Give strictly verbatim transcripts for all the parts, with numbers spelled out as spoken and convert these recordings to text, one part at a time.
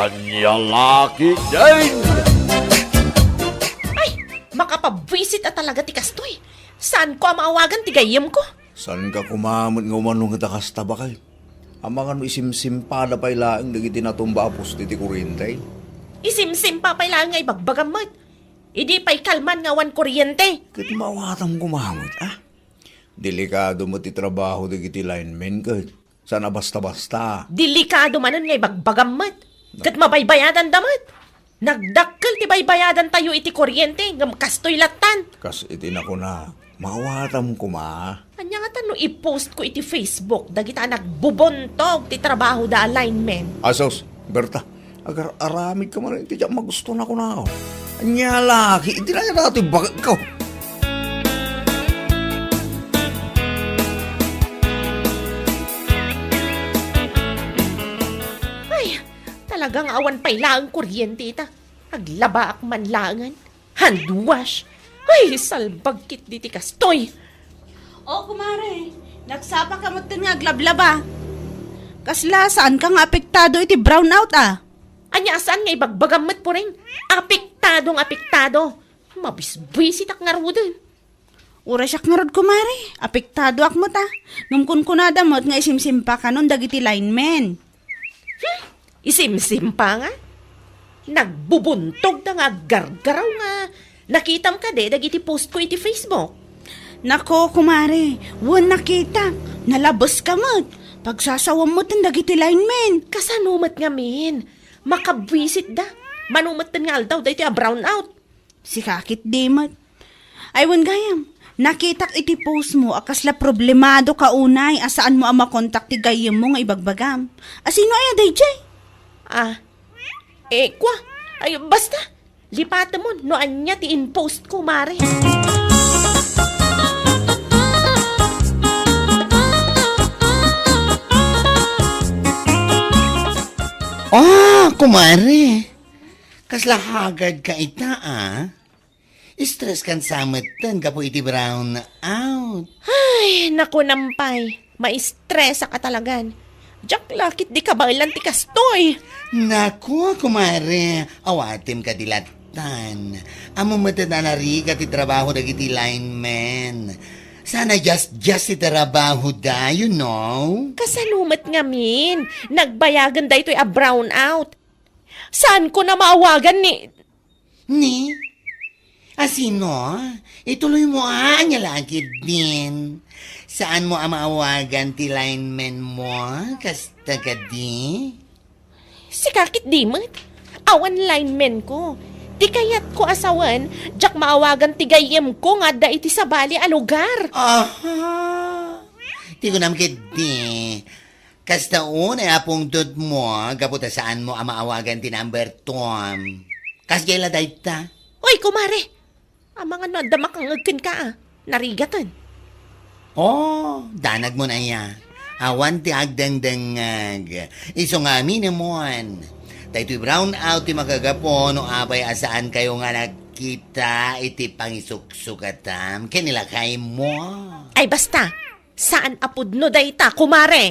Ania la ketdin? Ay, makapabwisit a talaga ti kastoy. Saanko a maawagan ti gayyemko. Saanka koma met nga umano ngata kasta, baket? Amangan no isimsimpada pay laeng dagiti natumba a poste ti koriente? Isimsimpa pay laeng nga ibagbagam met. Idi pay kalman nga awan koriente. Ket maawatam koma met, a? Delikado met ti trabaho dagiti linemen ket. Saan a basta-basta. Delikado manen nga ibagbagam met. Ket mabaybayadanda met. Nagdakkel ti baybayadantayo iti koriente, ngem kastoy lattan. Kas iti nakuna, maawatam koma. Ania ngata no i-post ko iti Facebook dagita a nagbubuntog ti trabahoda a linemen? Asus, Berta, agar-aramidka man iti diak magusto a kunam. Ania la ketdin, ania daytoy baketko? Ay, talaga nga awan pay laeng koriente ita. Aglabaak man laengen. Hand wash. Ay, salbag ketdi ti kastoy. O, kumare, nagsapaka metten nga aglablaba. Kasla, saanka nga apektado iti brownout, a? Ania a saan nga ibagbagam met, Puring? Apektado nga apektado. Mabisbisitak ngaruden. Uray siak ngarud, kumare. Apektadoak met, a. Ngem kunkunada met nga isimsimpakanon dagiti linemen. Hmm? Isimsimpa nga? Nagbubuntogda nga aggargaraw nga nakitam kadi dagiti post ko iti Facebook? Nako, kumare, wen nakitak. Nalabeska met. Pagsasawam met dagiti linemen. Kasano met ngamin? Makabwisitda. Mano metten nga aldaw daytoy a brownout. Sika ketdi met. Ay, wen gayam, nakitak iti post mo a kasla problemadoka unay a saanmo a makontak ti gayyemmo nga ibagbagam. A sino aya daydiay? Ah, eh, kua. Ay, basta. Lipatemon no ania ti in-post ko, mare. Ah, kumare. Kasla haggard ka ita, a? Stress kan sa metten gapu iti brown out. Ay, naku, nampay. Maistresak a talagan. Diak la ketdi kabaelan ti kastoy. Naku, kumare, awatem kadi lattan. Ammom metten a narigat ti trabaho dagiti linemen. Saan a diasdias ti trabahoda, you know? Kasano met ngamin? Nagbayagen daytoy a brown out. Saanko a maawagan ni Ni? A sino? Ituloy mo, a, ania la ketdin. Saanmo a maawagan ti linemen mo? Kasta kadi? Sika ketdi met. Awan linemen ko. Ti kayatko a sawen, diak maawagan ti gayyemko nga adda iti sabali a lugar. Aha. Ti kunam ketdi. Kasta unay a pungtotmo gapu ta saanmo a maawagan ti number two. Kasdiay la dayta? Oy, kumare! Amangan no adda makangngeg kenka a. Narigaten. Oh, danagmon aya. Awan ti agdengdengngeg. Isu nga aminemon. Daytoy brown out ti makagapu no apay a saankayo nga nagkita iti pangisuksukatam ken ni lakaymo. Ay, basta! Saan a pudno dayta, kumare!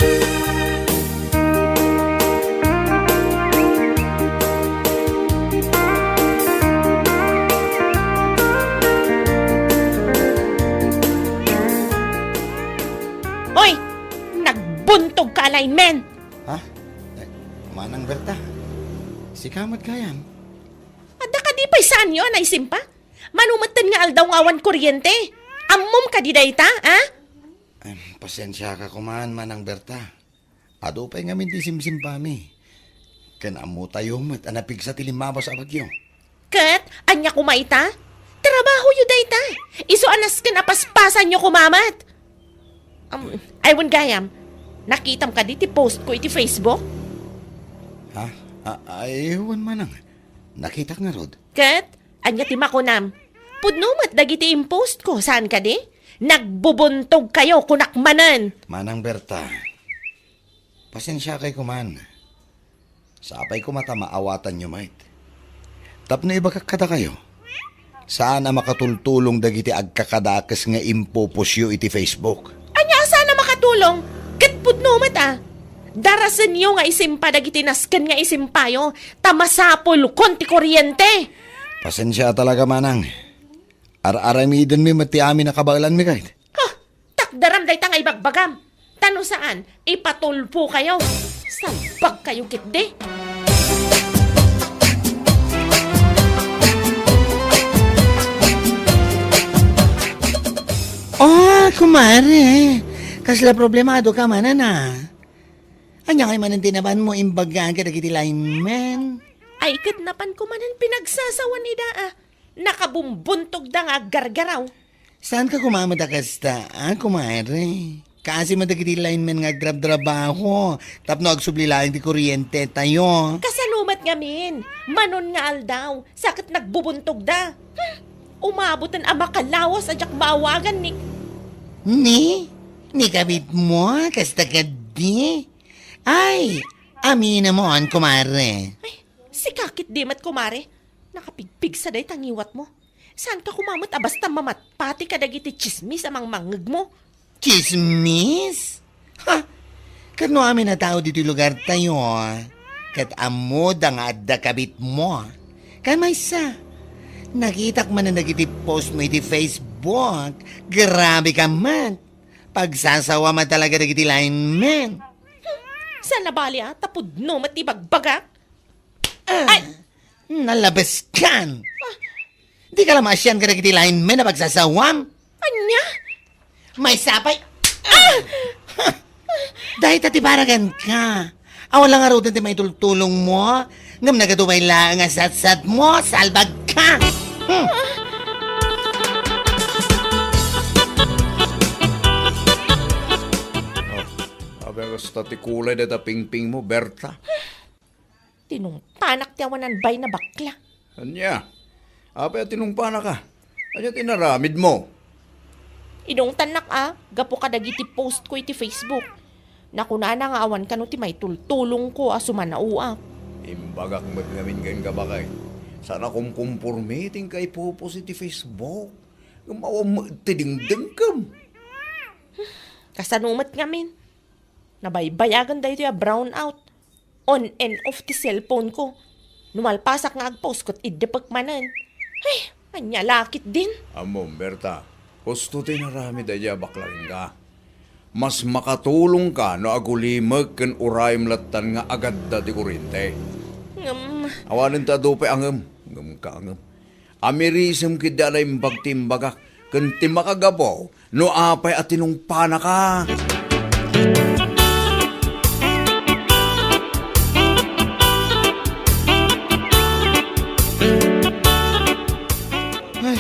Oy! Nagbuntogka a linemen! Ha? Eh, Manang Berta, sika met gayam? Adda kadi pay saanyo a naisimpa? Mano metten nga aldaw nga awan kuryente? Ammom kadi dayta, a? Em, pasiensiaka koman, Manang Berta. Adu pay ngamin ti simsimpami. Ken ammotayo met a napigsa ti limmabas a bagyo. Ket ania koma ita? Trabahoyo dayta. Isu a nasken a paspasanyo koma met. Um, ay, wen gayam, nakitam kadi ti post ko iti Facebook? Ha? A-, ay, wen, Manang. Nakitak ngarud. Ket ania ti makunam? Pudno met dagiti impost ko, saan kadi? Nagbubuntogkayo, kunak manen. Manang Berta, pasiensiakay koman. Sapay koma ta maawatanyo met. Tapno ibagak kadakayo, saan a makatultulong dagiti agkakadakes nga impopostyo iti Facebook. Ania a saan a makatulong? Ket pudno met a. Darasenyo nga isimpa dagiti nasken nga isimpayo, ta masapulkon ti kuryente. Pasensia talaga, manang. Ar-aramidenmi met ti amin a kabaelanmi, kayat. Ha! Takderam dayta nga ibagbagam. Ta no saan, ipatulpo kayo. Salbag kayo, kitdi. Oh, kumare. Kasla problemado ka manen a? Ania ngay manen ti napanmo imbaga kadagiti linemen? Ay, ket napanko manen pinagsasawan ida a. Nakabumbuntogda nga aggargaraw. Saan ka kumamat a kasta, a, kumare? Kaasi met dagiti linemen nga agtrabtrabaho tapno agsubli laeng ti kuryente tayo. Kasano met ngamin? Manon nga aldaw, sa ket nagbubuntogda. Hmm, umaboten a makalawas a diak maawagan ni... Ni? Ni kabitmo? Kasta kadi? Ay, aminamon, kumare. Ay, sika ketdi met, kumare. Nakapigpigsa dayta ngiwatmo. Saan ka kumamat a basta mamatpati kadagiti tsismis a mangmangngegmo? Tsismis? Ha! Ket no amin a tao ditoy lugar tayo, ket ammoda nga adda kabitmo. Ken maysa, nakitak manen dagiti post mo iti Facebook. Grabe ka met. Pagsasawa met talaga dagiti linemen. Saan a bali a, ta pudno met ti bagbagak. Ah, ay! Nalabes kan! Ah. Di ka la maasian kadagiti linemen a pagsasawam? Ania? Maysa pay. Ah! Dayta ti baragan ka. Awan la ngaruden ti maitultulong mo, ngem nagatubay laeng a satsat mo, salbag ka. Hmm. Oh, apay kasta ti kulay dayta pingping mo, Berta? Tinungpanak ti awanan bay na bakla. Ania? Apay a tinungpanaka? Ania ti inaramidmo? Inungtannak a, gapu kadagiti post ko iti Facebook. Nakunana nga awan kano ti maitultulongko a sumanaoak. Imbagak met ngamin kenka, baket. Saan a kumkumporme ti inka ipopost iti Facebook. Ngem awan met ti dengdengkem. Kasano met ngamin? Nabaybayagan daytoy a brownout. On and off ti cellphone ko. No malpasak nga agpost ket iddepek manen. Ay, ania la ketdin? Ammom, Berta, husto ti inaramid daydiay a bakla kenka. Mas makatulongka no agulimek ken urayem lattan nga agadda ti kurente. Ngem... Awanen ti adu pay a ngem. Ngem ka a ngem. Amirisem ketdi a naimbag ti imbagak, ken ti makagapu no apay a tinungpanaka. Ay,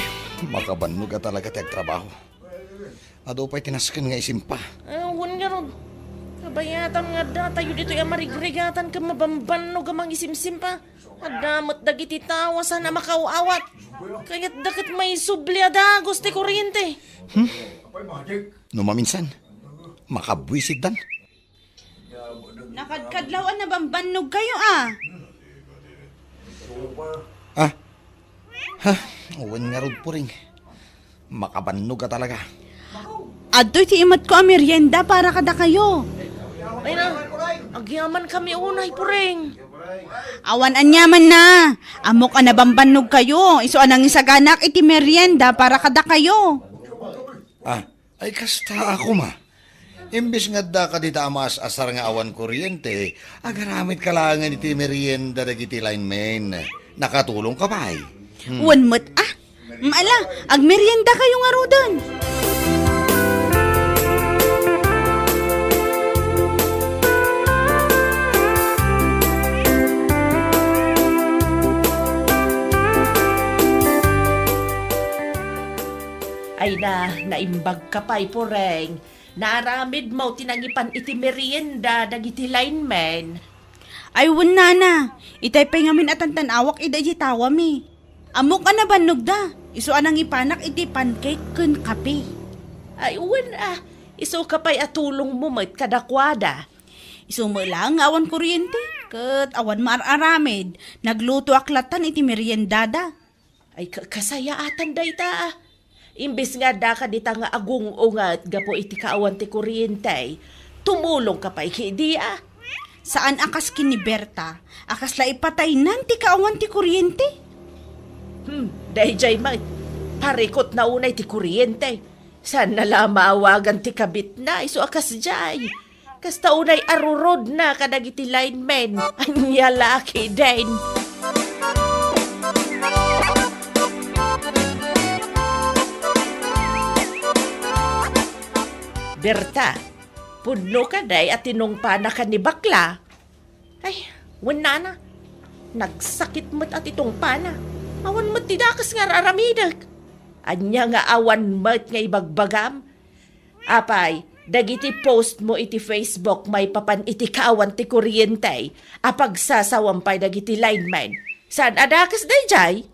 makabannog a talaga ti agtrabaho. Adu pay ti nasken nga isimpa. Ah, wen ngarud. Kabayatan nga adda tayo ditoy a marigrigatan ken mabambannog a mangisimsimpa. Adda met dagiti tao a saan a makaaw-awat. Kayatda ket maisubli a dagus ti kuriyente. Hmm? No maminsan, makabuisitdan. Nakadkadlaw a nabambannog kayo, a. Ah? Ha? Wen ngarud, Puring. Makabannog a talaga. Adtoy ti imatko a merienda para kadakayo. Ay na, agyaman kami unay, Puring. Awan aniaman na. Ammok a nabambannog kayo. Isu a nangisaganak iti merienda para kadakayo. Ah, ay kasta a koma. Imbes nga adda kadita a maas-asar nga awan kuryente, agaramidka laengen iti merienda dagiti linemen. Nakatulongka pay. Hmm. Wen met, ah. Maala, agmerienda kayo ngaruden. Ay na, naimbag ka pay, Puring. Naaramidmo ti nangipan iti merienda dagiti linemen. Ay, wen, nana. Itay pay ngamin a tantan-awak ida iti tawami. Ammok a nabannogda. Isu a nangipanak iti pancake ken kape. Ay, wen a. Isuka pay a tulongmo met kadakuada. Isu met laeng nga awan kuryente, ket awan maar-aramid. Naglutoak lattan iti meriendada. Ay, ka-, kasayaatan dayta, a. Imbes nga adda kadita nga agung-unget gapu iti kaawan ti kuryente, tumulongka pay kidi, a. Saan a kas ken ni Berta, a kasla ipataynan ti kaawan ti kuryente. Hmm, daydiay met. Parikutna unay ti kuryente. Saanna la maawagan ti kabitna, isu a kasdiay. Kasta unay arurodna kadagiti linemen. Ania la ketdin. Berta, pudno kadi a tinungpana ken ni bakla? Ay, wen nana. Nagsakit met a ti tungpana. Awan met ti dakes nga ar-aramidek. Ania nga awan met nga ibagbagam? Apay, dagiti post mo iti Facebook maipapan iti kaawan ti kuryente a pagsasawam pay dagiti linemen. Saan a dakes daydiay?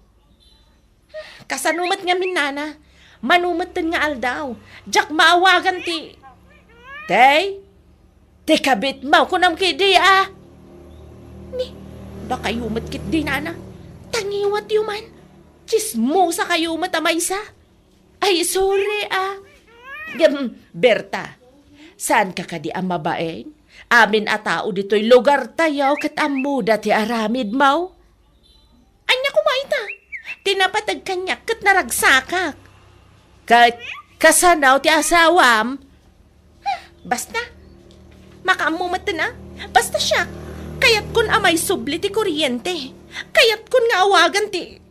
Kasano met ngamin, nana? Mano metten nga aldaw, diak maawagan ti, Tey, ti kabitmo, kunam ketdi a. Ni, dakayo met ketdi, nana. Tangiwatyo man. Tsismosakayo met a maysa. Ay, sorry, ah. Ngem, Berta, saanka kadi a mabain? Amin a tao ditoy lugartayo ket ammoda ti aramidmo. Ania koma ita? Ti napateg kaniak ket naragsakak. Ket kasano ti asawam? Basta, makaammo metten a. Basta siak, kayatkon a maisubli ti kuryente. Kayatkon nga awagan ti...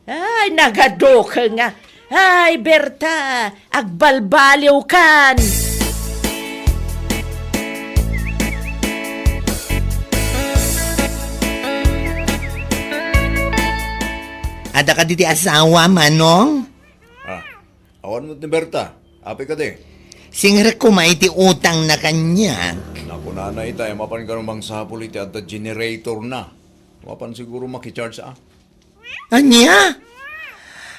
Ay, nagadukel nga. Ay, Berta, agbalbaliwkan. Adda kadi ti asawa, Manong? Ah, awan met ni Berta. Apay kadi? Singrek koma iti utangna kaniak. Nakunana ita, mapan kano mangsapul iti adda generator na. Mapan siguro makicharge, ah. Ania?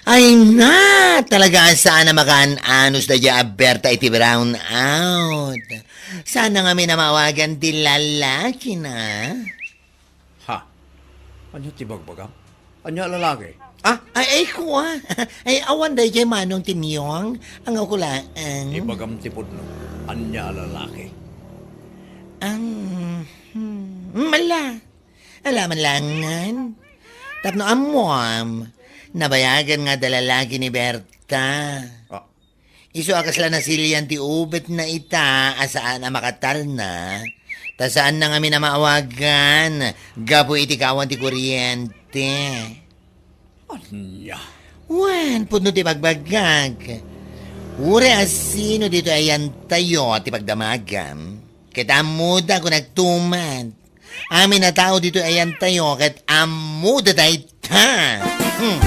Ay na, talaga a saan a makaan-anos daydiay a Berta iti brownout. Saan na ngamin a maawagan ti lalakina? Ha? Ania ti bagbagam? Ania a lalaki? Ah? Ay, ay, kua. Ay, awan daydiay Manong Timyong. Ang ako laeng. Ibagam ti pudno. Ania a lalaki? Ang, hmm, mala. Alaman langan. Tapno ammoam, nabayagan nga adda lalaki ni Berta. Ah. Isu a kasla nasilian ti ubetna ita a saan a makatalna, ta saanna ngamin a maawagan gapu iti kaawan ti kuryente. Ania? Wen, pudno ti bagbagak. Uray a sino ditoy ayantayo ti pagdamagam, ket ammoda kunakto met. Amin a tao ditoy ayantayo ket ammoda dayta. Hmm.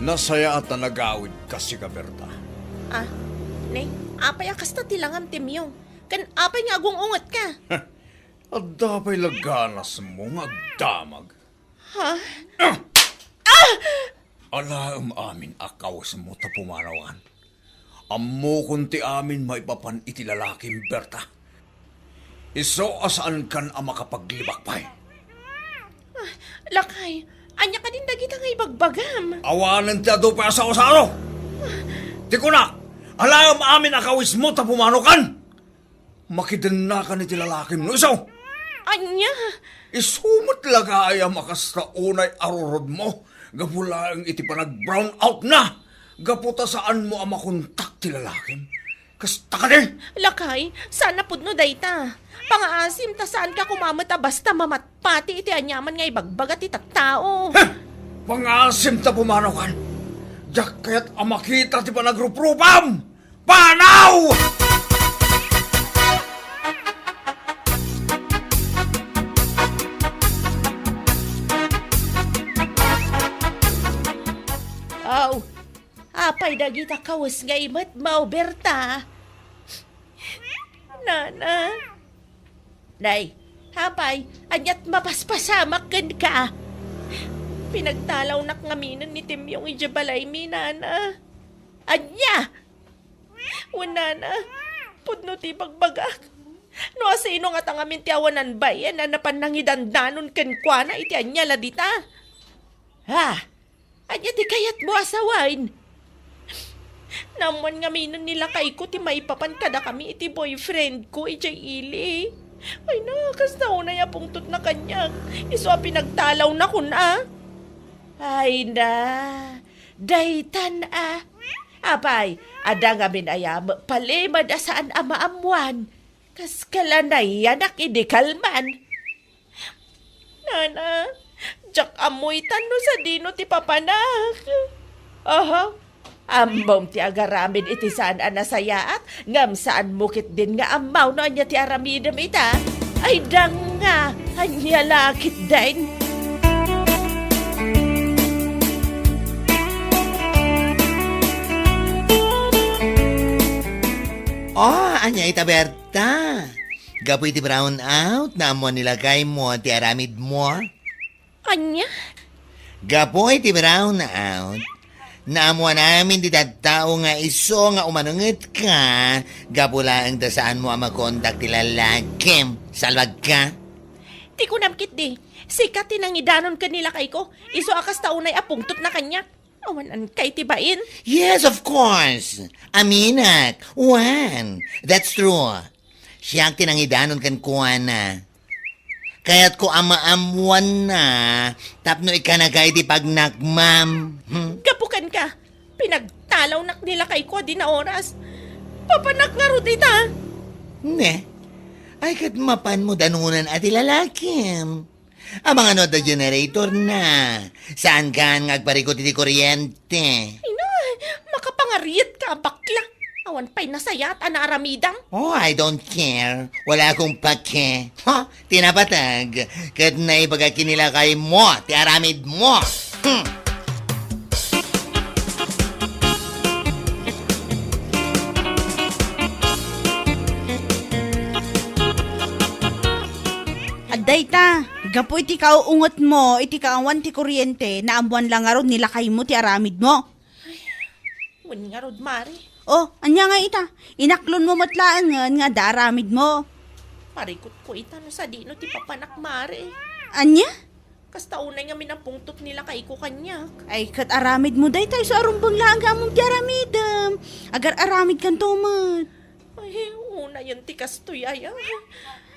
Nasayaat a nagawidka, sika, Berta. Ah, ne, apay a kasta ti langam, Timyong? Ken apay nga agung-ungetka? Adda pay la ganasmo nga agdamag. Ha? Ah! Alaem amin a kawesmo ta pumanawan. Ammokon ti amin maipapan iti lalakim, Berta. Isu a saankan a makapaglibak pay. Ah, lakay, ania kadin dagita nga ibagbagam? Awanen ti adu pay a saosao. Ti kunak, alaem amin a kawesmo ta pumanokan. Makidennakan iti lalakim no isu. Ania? Isu met la gayam a kasta unay arurodmo gapu laeng iti panag-brownout na, gapu ta saanmo a makontak ti lalakim. Kasta kadi? Lakay, saan a pudno dayta. Pangaasim ta saanka koma met a basta mamatpati iti aniaman nga ibagbaga ti tattao. Heh! Pangaasim ta pumanaw kan. Diak kayat a makita ti panagruprupam! Panaw! Aw, apay dagita kawes nga imatmaw, Berta? Nana? Nay, apay, ania't mapaspasamak kenka? Pinagtalawnak ngaminen ni Timyong idiay balaymi, Nana. Ania? Wen, Nana, pudno ti bagbagak. No asino ngata ngamin ti awanan bain a napan nangidandanon kenkuana iti ania la dita? Ha? Ania ti kayatmo a sawen? Naammoan ngaminen ni lakayko ti maipapan kadakami iti boyfriend ko idiay ili. Ay na, kasta unay a pungtotna kaniak. Isu a pinagtalawna kun a. Ay na, daytan a. Apay, adda ngamin aya met palimed a saan a maammoan. Kas kala nayanak idi kalman. Nana, diak ammo itan no sadino ti papanak. Aha, ammom ti agaramid iti saan a nasayaat, ngem saanmo ketdin nga ammaw no ania ti aramidem ita. Ay danga, ania la ketdin? Oh, ania ita, Bert? Ta, gapu iti brown out, naammoan ni lakaymo ti aramidmo? Ania? Gapu iti brown out, naammoan amin ti tattao nga isu nga umanungetka, gapu laeng ta saanmo a makontak ti lalakim. Salbagka? Ti kunam ketdi, sika ti nangidanon ken ni lakayko, isu a kasta unay a pungtotna kaniak. Awan-ankay ti bain? Yes, of course. Aminak. Wen, that's true. Siak ti nangidanon kenkuana. Kayatko a maammoanna tapno ikkanaka iti pagnakmam. Hmm? Gapu kenka, pinagtalawnak ni lakayko a dina oras. Papanak ngarud ita. Ne? Ay, ket mapanmo danunan a ti lalakim. Amangan no adda generator na. Saankan nga agparikut iti kuryente. Ay na, makapangarietka a bakla. Awan pay nasayaat a naaramidam. Oh, I don't care. Wala akong pake. Ha? Ti napateg. Ket naibaga ken ni lakaymo ti aramidmo. Hmm. Adda ita, gapu iti kauungetmo iti kaawan ti kuryente, naammoan la ngarud ni lakaymo ti aramidmo. Wen ngarud, Mare. Oh, ania ngay ita? Inaklonmo met laengen nga adda aramidmo. Parikutko ita no sadino ti papanak, Mare. Ania? Kasta unay ngamin a pungtot ni lakayko kaniak. Ay, ket aramidmo dayta isu a rumbeng laeng nga ammom ti aramidem. Agar-aramidkanto met. Ay, unayen ti kastoy aya.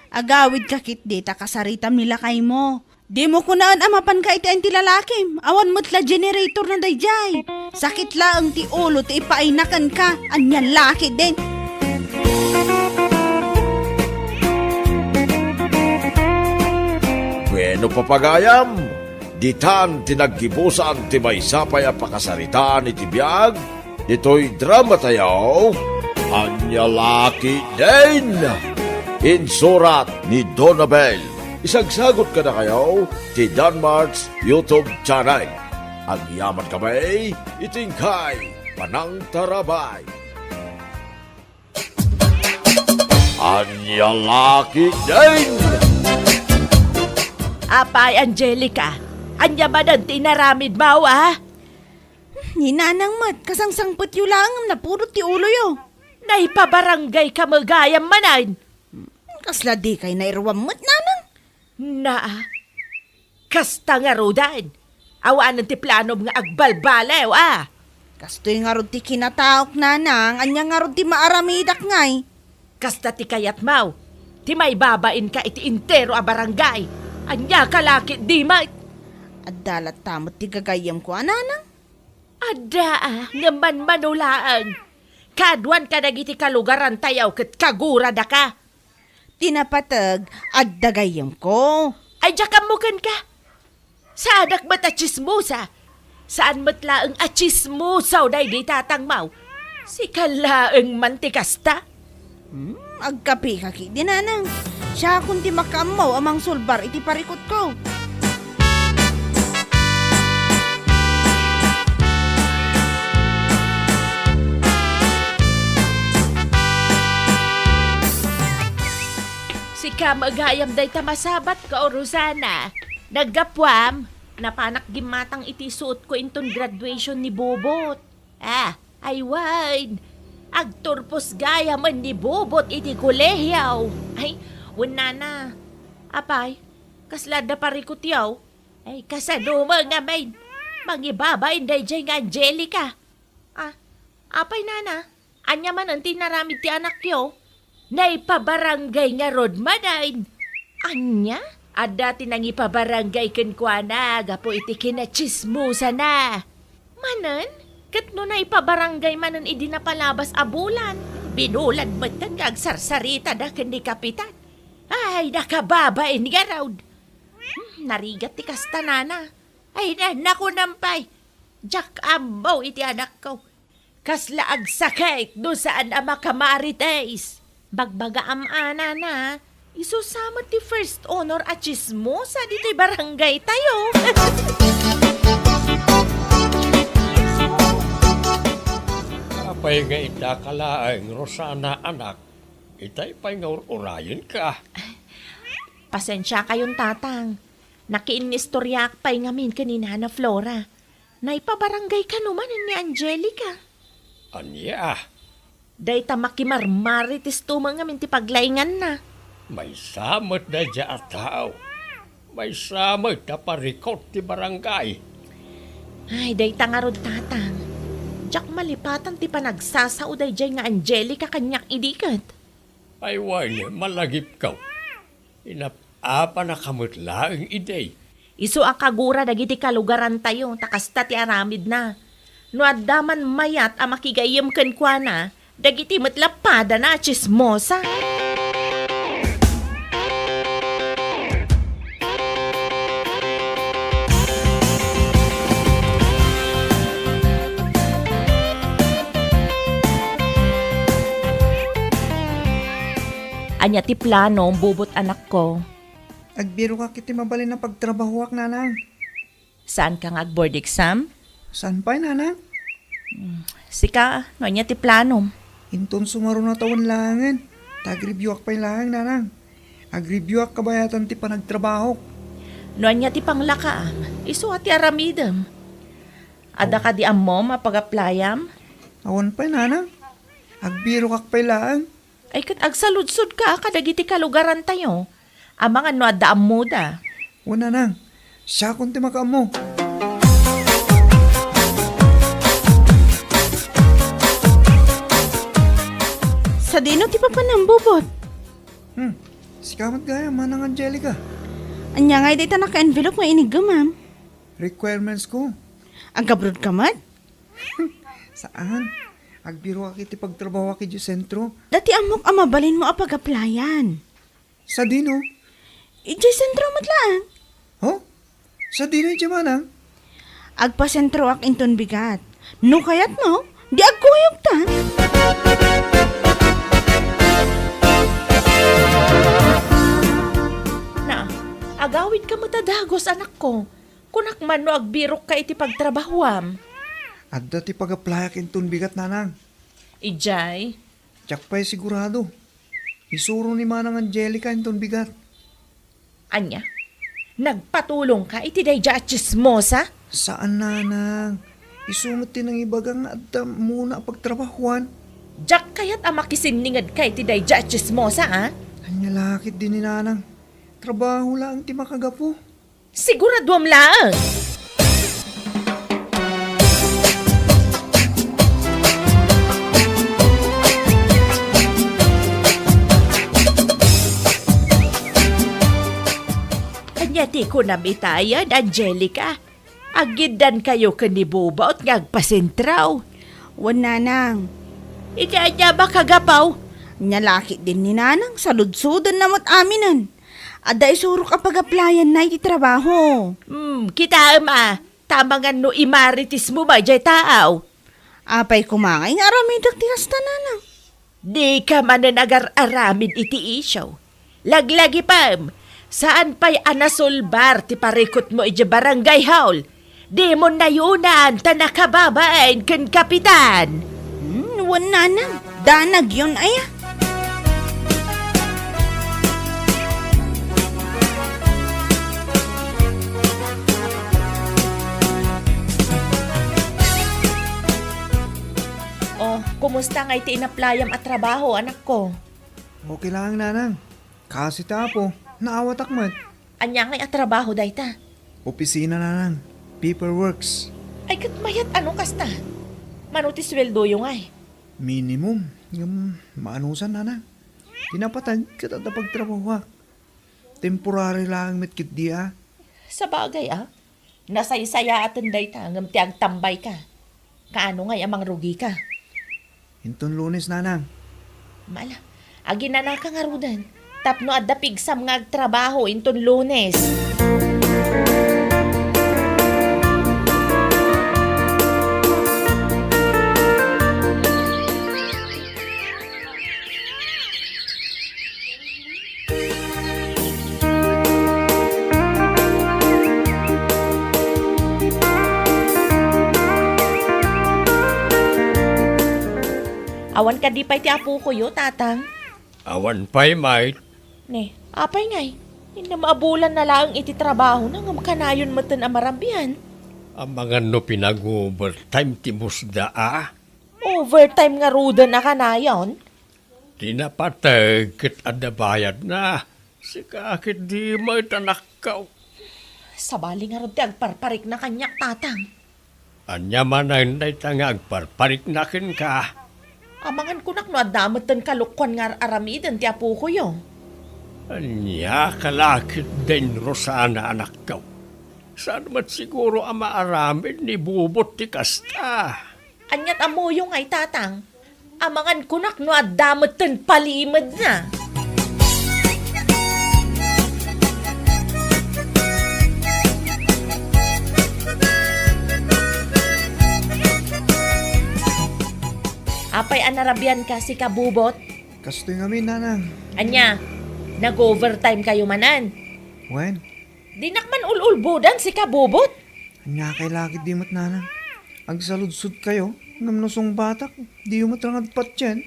Agawidka ketdi ta kasaritam ni lakaymo. Dimo kunaen a mapanka iti ayan ti lalakim. Awan met la generator na daydiay. Sakit laeng ti ulo ti ipaayna kenka. Ania la ketdin? Bueno, papagayam, ditan ti naggibusan ti maysa pay a pakasaritaan iti biag ditoy drama tayo, Ania la ketdin? Insurat ni Donabel. Isagsagot kadakayo ti Danmart's YouTube channel. Agyaman kami iti inkay panangtarabay. Ania la ketdin? Apay, Angelica, ania manen ti inaramidmo, a? Ni Nanang met, kasangsangpetyo laeng ngem napudot ti uloyo. Naipabaranggayka met gayam manen. Kasla dikay nairuam met, Nanang. Na, kasta ngaruden. Awanen ti planom nga agbalbaliw, a? Kastoy ngarud ti kinataok, Nanang. Ania ngarud ti maaramidak ngay? Kasta ti kayatmo, ti maibabainka iti entero a barangay. Ania ka la ketdi met? Adda latta met ti gagayyemko a, Nanang. Adda, a, ngem manmano laeng. Kaaduan kadagiti kalugarantayo ket kaguradaka. Ti napateg, adda gayyemko. Ay, diak ammo kenka. Saanak met a tsismosa. Saan met laeng a tsismosa daydi tatangmo. Sika laeng man ti kasta. Hmm, agkapika ketdi, Nanang. Siakon ti makaammo a mangsulbar iti parikutko. Sika met gayam dayta masabatko, Rosana. Naggapuam, napanak gimmatang iti suotko inton graduation ni Bobot. Ah, ay wen. Agturpos gayam ni Bubot iti kolehio. Ay, wen nana. Apay, kasla adda parikutyo? Ay, kasano ngamin? Mangibabain daydiay nga Angelica. Ah, apay nana? Ania manen ti inaramid ti anakyo? Naipabarangay ngarud manen. Ania? Adda ti nangipabarangay kenkuana gapu iti kinatsismosana. Manen? Ket no naipabarangay manen idi napalabas a bulan, binulan metten nga agsarsaritada ken ni Kapitan. Ay, nakababain ngarud. Hmm, narigat ti kasta, nana. Ay, na, nakunam pay. Diak ammo iti anakko. Kasla agsakit no saan a makamarites. Bagbagaam a, nana, isu sa met ti first honor a tsismosa ditoy barangay tayo. Apay nga ita ka laeng, Rosana, anak? Itay pay nga ur-urayenka. Pasensiakayon, Tatang. Nakiinnistoriaak pay ngamin ken ni Nana Flora. Naipabarangay kano manen ni Angelica. Ania? Dayta makimarmaritesto met ngamin ti paglainganna. Maysa met daydiay a tao. Maysa met a parikut ti barangay. Ay, dayta ngarud, Tatang. Diak malipatan ti panagsasao daydiay nga Angelica kaniak idi ket. Ay wen, malagipko. Inap-apanaka met laeng idi. Isu a kagura dagiti kalugarantayo, ta kasta ti aramidna. No adda man mayat a makigayyem kenkuana, dagiti met la padana a tsismosa. Ania ti planom, Bubot, anakko? Agbirokak iti mabalin a pagtrabahoak, nanang. Saanka nga ag-board exam? Saan pay, nanang. Hmm, sika, no ania ti planom? Inton sumaruno a tawen laengen, ta agreviewak pay laeng, nanang. Agreviewak kabayatan ti panagtrabahok. No ania ti panglakaam, isu a ti aramidem. Adda kadi ammom a pag-applyam? Awan pay, nanang. Agbirokak pay laeng. Ay, ket agsaludsodka kadagiti kalugarantayo. Amangan no adda ammoda. Wen, nanang, siakon ti makaammo. Sadino ti papanam, Bubot? Hmm, sika met gayam, Manang Angelica. Ania ngay dayta naka-envelope nga iniggemam? Requirements ko. Agabroad ka met? Saan. Agbiroak iti pagtrabahoak idiay sentro. Dati ammok a mabalinmo a pag-applyan. Sadino? Idiay sentro met laeng. Ho? Sadino idiay, manang? Agpasentroak inton bigat. No kayatmo, di agkuyogta. Na, agawidka met a dagus, anakko. Kunak man no agbirokka iti pagtrabahoam. Adda ti pag-applyak inton bigat, nanang. Idiay? Diak pay sigurado. Isuro ni Manang Angelica inton bigat. Ania? Nagpatulongka iti daydiay a tsismosa? Saan, nanang. Isu met ti nangibaga nga adda ammona a pagtrabahoan. Diak kayat a makisinningedka iti daydiay a tsismosa, a? Ania la ketdi ni nanang. Trabaho laeng ti makagapu. Siguraduam laeng. Ania ti kunam itayen, Angelica? Aggiddankayo ken ni Bubot nga agpasentraw? Wen, nanang. Iti ania makagapu? Ania la ketdi ni nanang, saludsodenna met aminen. Adda isurok a pag-applyanna iti trabaho. Hmm, kitaem a, ta amangan no imaritismo ba jay taaw? Apay koma ngay nga aramidek ti kasta, nanang? Dika manen agar-aramid iti isyu. Laglagipem, saan pay a nasulbar ti parikutmo idiay barangay hall? Dimo nayunan ta nakababain ken kapitan. Hmm, wen, nanang. Danagyon aya. Oh, Kasta ngay ti inaplayam a trabaho, anakko? Okay lang, nanang. Kasi ti Apo, naawatak met. Ania ngay a trabaho dayta? Opisina, nanang. Paperworks. Ay, ket mayat ano kasta? Mano ti sueldoyo ngay? Minimum. Ngem, maanusan, nanang. Ti napateg ket adda pagtrabahoak. Temporary laeng met ketdi a. Sabagay a, nasaysayaaten dayta ngem ti agtambayka. Kaano ngay a mangrugika? Inton Lunes, nanang. Mala, aginanaka ngaruden tapno adda pigsam nga agtrabaho inton Lunes. Awan kadi pay ti apokoyo, Tatang? Awan pay, Mike. Ne, apay ngay? Inna maabulanna laeng iti trabahona ngem kanayon metten a marabian. Amangan no pinag-overtime ti boss da a? Overtime ngaruden a kanayon? Ti napateg ket adda bayadna. Sika ketdi met, anakko. Sabali ngarud ti agparparikna kaniak, Tatang. Ania manen dayta nga agparparikna kenka? Amangan kunak no adda metten kalokuan nga ar-aramiden ti apokoyo. Ania ka la ketdin, Rosana, anakko? Saan met siguro a maaramid ni Bubot ti kasta? Aniat ammoyo ngay, Tatang? Amangan kunak no adda metten palimedna. Apay a narabianka, sika Bubot? Kastoy ngamin, nanang. Ania, nag-overtime kayo manen? Wen? Dinak man ul-ulbodan, sika Bubot. Ania kay lakit di met, nanang? Agsaludsod kayo, ngem no sungbatak, diyo met rangad patien.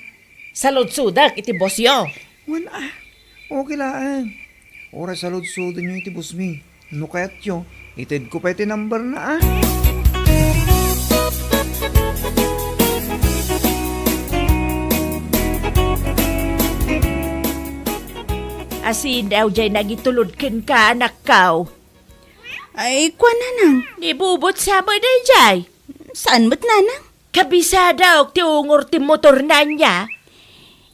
Saludsodak iti bossyo. Wen a, okay laeng. Uray saludsodenyo iti bossmi. No kayatyo, itedko pay ti number na a. Asin daw jay nagitulod kenka, anakko? Ay, kua, nanang. Ni Bubot sa met dayjay? Saan met, nanang? Kabisadok ti ungor ti motorna, ania?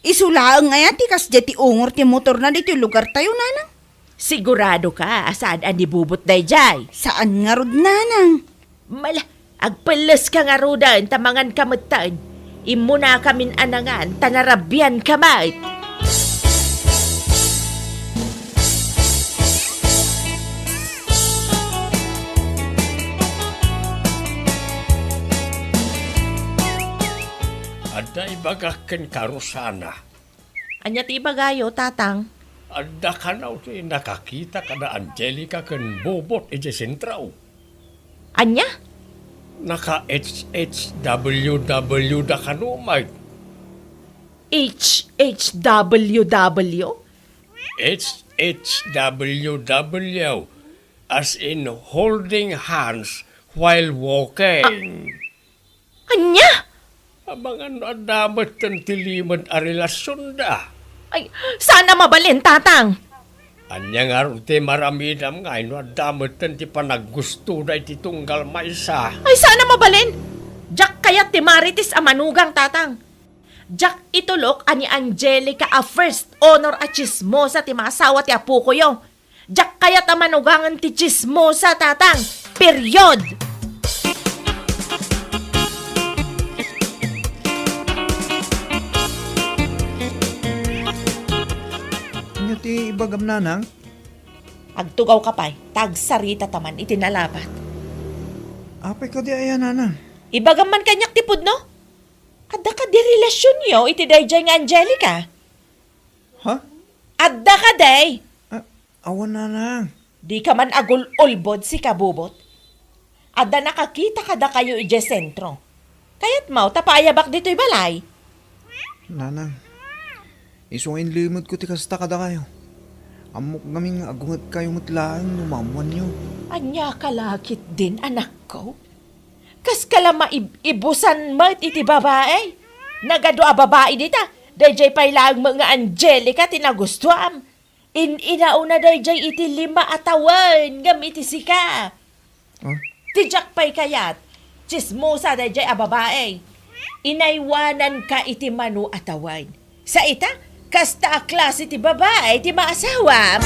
Isu laeng aya ti kasdiay ti ungor ti motorna ditoy lugartayo, nanang? Sigurado ka a saan a ni Bubot dayjay? Saan ngarud, nanang? Mala, agpelles ka ngaruden ta mangan ka metten. Immuna kamin a nangan ta narabian ka met. Adda ibagak kenka, Rosana. Ania ti ibagayo, Tatang? Adda kano ti nakakita kada Angelica ken Bobot idiay sentro? Ania? Naka-H H W W da kano, Mike? H H W W? H H W W, as in holding hands while walking. Ania? Amangan no adda metten ti limed a relasionda. Ay, saan a mabalin, Tatang? Ania ngarud ti maramidam ngay no adda metten ti panaggustoda iti tunggal maysa? Ay, saan a mabalin? Diak kayat ti Marites a manugang, Tatang. Diak itulok a ni Angelica a first honor a tsismosa ti maasawa ti apokoyo. Diak kayat a manugangen ti tsismosa, Tatang. Period! Ania ti ibagam, Nanang? Agtugaw ka pay, ta agsaritata man iti nalabat. Apay kadi aya, Nanang? Ibagam man kaniak ti pudno? Adda kadi relasionyo iti daydiay nga Angelica? Ha? Adda kadi? Ah, awan, Nanang. Dika man agul-ulbod, sika Bobot. Adda nakakita kadakayo idiay sentro. Kayatmo ta paayabak ditoy balay? Nanang, isu nga inlimedko ti kasta kadakayo. Ammok ngamin nga agungetkayo met laeng no maammoanyo. Ania ka la ketdin, anakko? Kaska la maib-ibusan met iti babai? Nagadu a babai dita. Dayjay pay laeng met nga Angelica ti nagustuam. In-inauna dayjay iti lima a tawen ngem iti sika. Huh? Ti diak pay kayat, tsismosa dayjay a babai. Inaywananka iti mano a tawen. Sa ita, kasta a klase ti babai ti maasawam.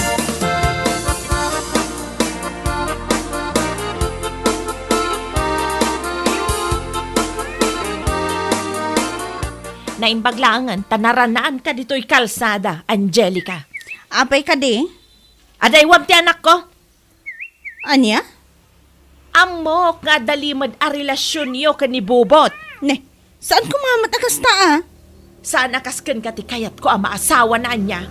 Naimbag laengen ta naranaanka ditoy kalsada, Angelica. Apay kadi? Adaywam ti anakko. Ania? Ammok nga adda limed a relasionyo ken ni Bubot. Ne, saan koma met a kasta, a? Saan a kas kenka ti kayatko a maasawana, ania?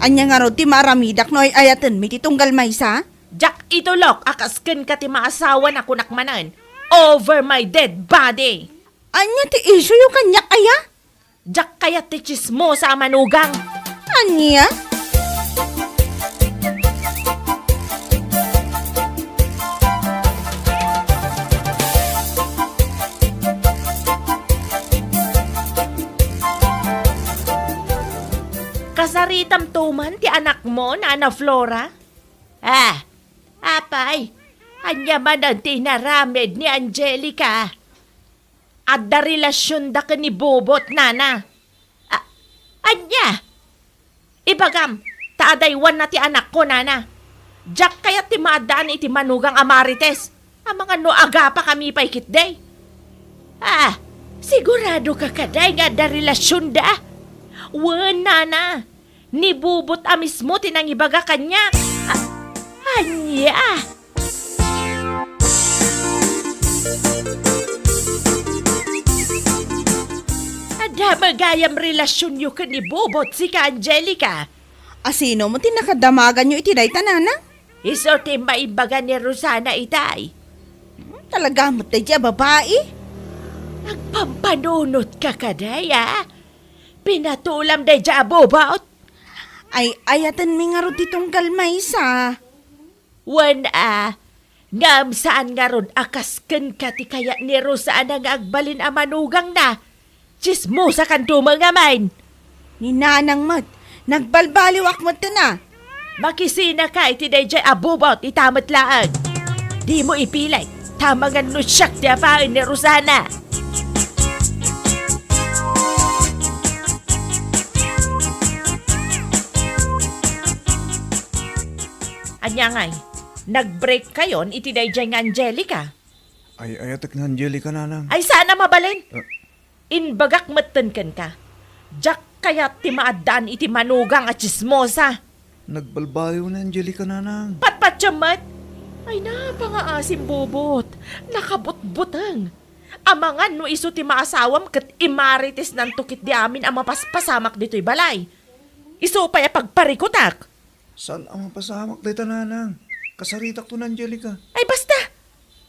Ania ngarud ti maaramidak no ay-ayatenmi ti tunggal maysa? Diak itulok a kas kenka ti maasawana, kunak manen. Over my dead body! Ania ti isuyo kaniak, aya? Diak kayat ti tsismosa a manugang. Ania? Kasaritam to man ti anakmo, Nana Flora? Ah, apay, ania manen ti inaramid ni Angelica? Adda relasionda ken ni Bubot, nana. A-, ania? Ibagam, ta adaywanna ti anakko, nana. Diak kayat ti maaddaan iti manugang a Marites. Amangan no agapakami pay ketdi. Ah, sigurado ka kadi nga adda relasionda? Wen, nana. Ni Bubot a mismo ti nangibaga kaniak. A-, ania? Adda met gayam relasionyo ken ni Bubot, sika, Angelica. A sino met ti nakadamaganyo iti dayta, nana? Isu ti maimbaga ni Rosana itay. Hmm, talaga met daydiay a babai? Agpampanunot ka kadi, a? Pinatulam daydiay a Bubot? Ay-ayatenmi ngarud ti tunggal maysa. Wen a, ngem saan ngarud a kas kenka ti kayat ni Rosana nga agbalin a manugangna. Tsismosakanto met ngamin. Ni nanang met, nagbalbaliwak metten a. Makisinaka iti daydiay a Bubot ita met laeng. Dimo ipilit, ta amangan no siak ti apaen ni Rosana. Ania ngay, nag-break kayon iti daydiay nga Angelica? Ay-ayatek ni Angelica, nanang. Ay, saan a mabalin? Ah. Imbagak metten kenka. Diak kayat ti maaddaan iti manugang a tsismosa. Nagbalbaliw ni Angelica, nanang. Patpatiem met? Ay, napangaasim, Bubot. Nakabutbuteng. Amangan no isu ti maasawam ket imaritesnanto ketdi amin a mapaspasamak ditoy balay. Isu pay a pagparikutak. Saan a mapasamak dayta, nanang? Kasaritakto ni Angelica. Ay, basta!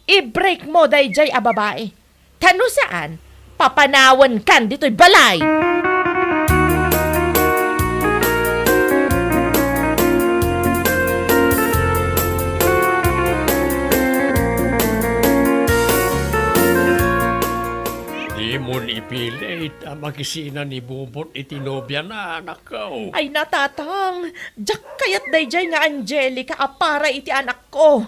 I-break mo daydiay a babai. Ta no saan, papanawankan ditoy balay! Dimon ipilit a makisina ni Bubot iti nobiana, anakko. Ay, natatang, diak kayat daydiay nga Angelica a para iti anakko.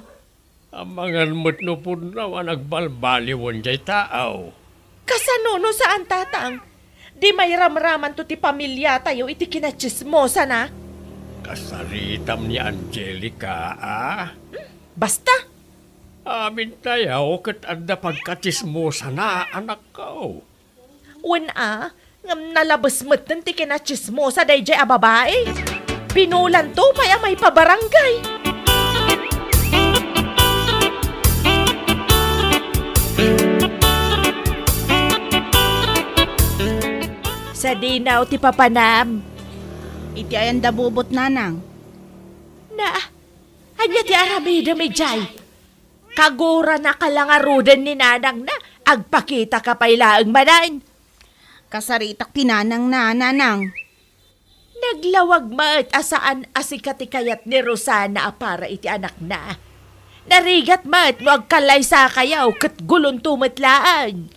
Amangan met no pudno a nagbalbaliwen diay tao. Kasano no saan, tatang? Di mairamramanto ti pamiliatayo iti kinatsismosana. Kasaritam ni Angelica, a? Hmm, basta. Amintayo ket adda pagkatsismosana, anakko. Wen a, ngem nalabes metten ti kinatsismosa daydiay a babai. Pinulanto pay a maipabarangay. Sadinaw ti papanam. Iti ayan da Bubot, nanang? Na, ania ti aramidem idiay? Kagurana ka la ngaruden ni nanangna, agpakitaka pay laeng manen. Kasaritak ti nanangna, nanang. Naglawag met a saan a sika ti kayat ni Rosana a para iti anakna. Narigat met no agkallaysakayo ket gulonto met laeng.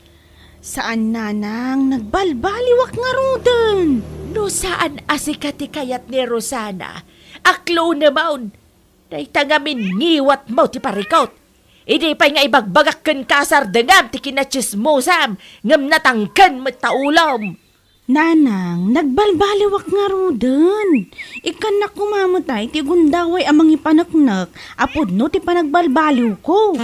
Saan, nanang, nagbalbaliwak ngaruden. No saan a sika ti kayat ni Rosana, aklonemon. Dayta ngamin ngiwatmo ti parikut. Idi pay nga ibagbagak kenka a sardengam ti kinatsismosam, ngem natangken met ta ulom. Nanang, nagbalbaliwak ngaruden. Ikkannak koma met ay ti gundaway a mangipaneknek a pudno ti panagbalbaliwko.